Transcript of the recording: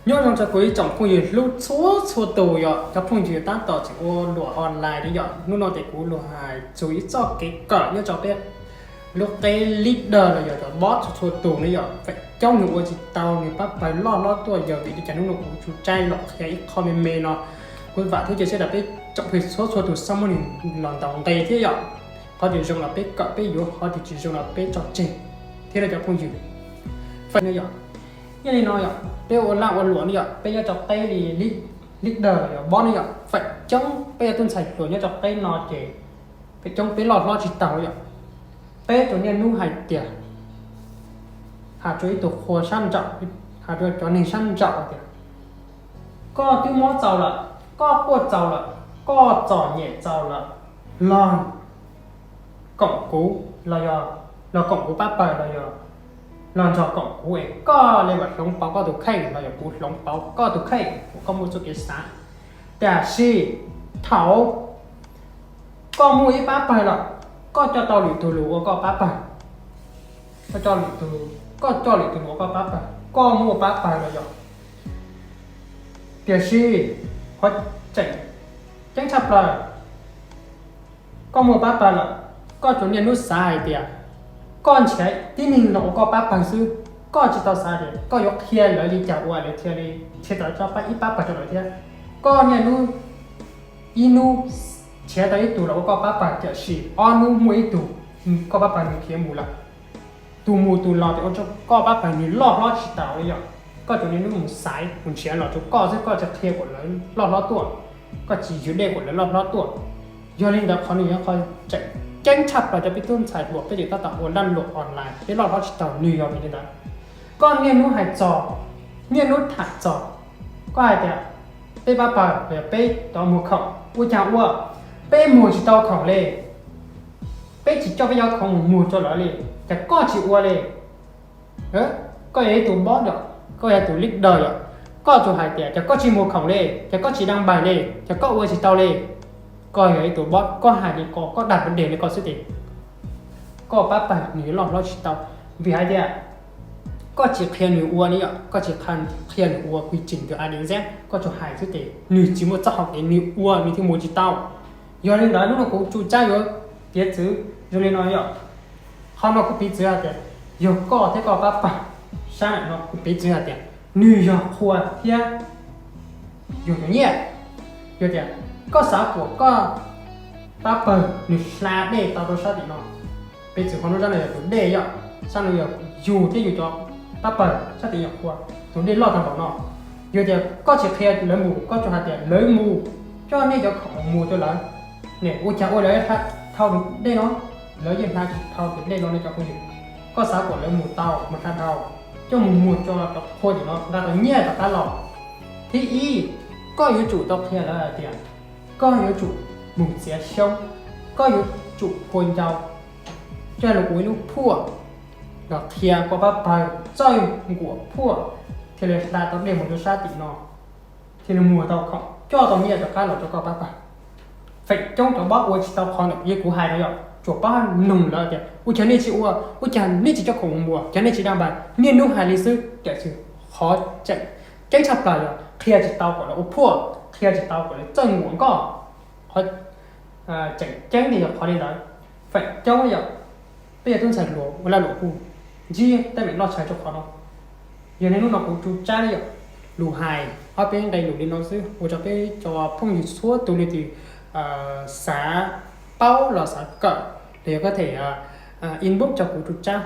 Nyob zoo rau kuv ib tsoom phooj ywg hlub txhua txhua tus yom, cov phooj ywg tab tom tseem ua luam online li yom. Hnub no ces kuv los hais txog ib txoj kev kawm nyob rau peb lub qeb leader los yog cov boss txhua txhua tus ne yom. Feem coob nws ua tsis tau nws pab pawg loj hlob tuaj, yog vim li cas? Hnub no kuv tsuas tsaib los qhia ib qho me me no. Kuv vam thiab cia siab tias peb tsoom phooj ywg txhua txhua tus xav muab nws los ntaus nqi thiab yom. Qhov twg zoo los peb kawm peb yuav, qhov twg tsis zoo los peb tso tseg thiab no cov phooj ywg. Feem no yom, yog li no yom, peb ua laj ua luam no yom, peb nyob rau qeb li leader los yog boss no yom, feem coob peb yog tub ntxhais hluas nyob rau qeb no ces feem coob peb loj hlob tsis tau yom. Peb tsuas niaj hnub hais tias, hais rau ib tug qhua sab nraum, hais rau cov neeg sab nraum tias, koj twb mob txaus lawm, koj quaj txaus lawm, koj txom nyem txaus lawm, los koom kuv los yog, los koom kuv pab pawg los yog, los nrog koom kuv es koj li mam hloov pauv koj tus kheej los yog kuv hloov pauv koj tus kheej uas koj muaj txoj kev xav. Tiam sis thaum koj muaj ib pab pawg lawm, koj coj tau lwm tus los ua koj pab pawg, koj coj lwm tus, koj coj lwm tus los ua koj pab pawg, koj muaj pab pawg los yog. Tiam sis qhov tseem ceeb tshaj plaws, koj muaj pab pawg lawm, koj tsuas niaj hnub xav hais tias koj nrhiav tib neeg los ua koj pab pawg xwb, koj tsis tau xav tias koj yuav qhia lawv li cas ua lawv thiaj li nrhiav tau ib pab pawg rau lawv thiab. Koj niaj hnub, ib hnub nrhiav tau ib tug los ua koj pab pawg, tiam sis ob hnub muaj ib tug koj pab pawg nws khiav mus lawm. Tus mus tus los ces ua rau koj pab pawg nws loj hlob tsis taus li yom. Koj tsuas niaj hnub mus xaiv mus nrhiav los rau koj xwb, koj tsis qhia kom lawv loj hlob tuaj, koj tsis yws dej kom lawv loj hlob tuaj. Yog li ntawd qhov no yog qhov tseem ceeb tshaj plaws rau peb tub ntxhais hluas peb tseem tab tom ua laj luam online, peb loj hlob tsis taus nws yog vim li ntawd. Koj niaj hnub hais txog, niaj hnub tham txog, koj hais tias peb pab pawg los yog peb cov muag khoom ua cas ua, peb muag tsis tau khoom li, peb tsis coj peb cov khoom mus muag rau lawv li, ces koj tsis ua li. Koj yog ib tug boss yom, koj yog tus leader yom, koj tsuas hais tias ces koj tsis muag khoom li, ces koj tsis daj npais li, ces koj ua tsis tau li. Koj yog ib tug boss, koj hais li ko, koj dag pov deg li ko xwb ces koj pab pawg nws loj hlob tsis tau. Vim hais tias koj tsis qhia nws ua ne yom, koj tsis qhia nws ua quy trình từ A đến Z, koj tsuas hais xwb ces nws tsis muaj txoj hau kev nws ua nws thiaj mus tsis tau. Yog li ntawd hnub no kuv tsuas tsaib yuav piv txwv zoo li no yom. Qhov no kuv piv txwv hais tias yog koj thiab koj pab pawg sab nraum no, kuv piv txwv hais tias nws yog qhua thiab yog cov nyiaj. Yog tias koj xav kom koj pab pawg nws hla dej tau rau sab tim no, piv txwv qhov no sab no yog tus dej yom, sab no yog yus thiab yus cov pab pawg, sab tim yog qhua, tus dej loj tag npaum no. Yog tias koj tsis qhia lawv mus, koj tsuas hais tias lawv mus coj nej cov khoom mus rau lawv, ne ua cas ua lawv hla dhau tus dej no, lawv yeej hla tsis dhau tus dej no ne cov phooj ywg. Koj xav kom lawv mus tau mus hla dhau, coj mus muag rau cov qhua tim no nqa tau nyiaj rov qab los. Thib ib, koj yuav tsum tau qhia lawv hais tias koj yuav tsum mus txiav xyoob, koj yuav tsum phua ncau, coj los ua ib lub phuaj los qhia koj pab pawg txawj nkuam phuaj thiaj li hla tau dej mus rau sab tim no, thiaj li muag tau khoom coj tau nyiaj rov qab los rau koj pab pawg. Feem coob cov boss ua tsis tau qhov ntawd, yog kuv hais no yog tsuas pab noog lawv tias ua cas nej tsis ua, ua cas nej tsis coj khoom mus muag, cas nej tsis daj npais, niaj hnub hais li xwb. Tiam sis qhov tseem ceeb tshaj plaws yog qhia tsis tau kom lawv ua phuaj, qhia tsis tau kom lawv txawj nkuam nkoj. Qhov tseem ceeb li yog qhov li ntawd. Feem coob yog peb yog tub ntxhais hluas ua laj luam kuj ntsib teeb meem noj tshais rau qhov no. Yog li hnub no kuv tsuas tsaib yog lus hais ob peb nqe lus li no xwb, ua rau peb cov phooj ywg txhua tus leej twg xav paub los xav kawm los yog có thể inbox rau kuv tsuas tsaib,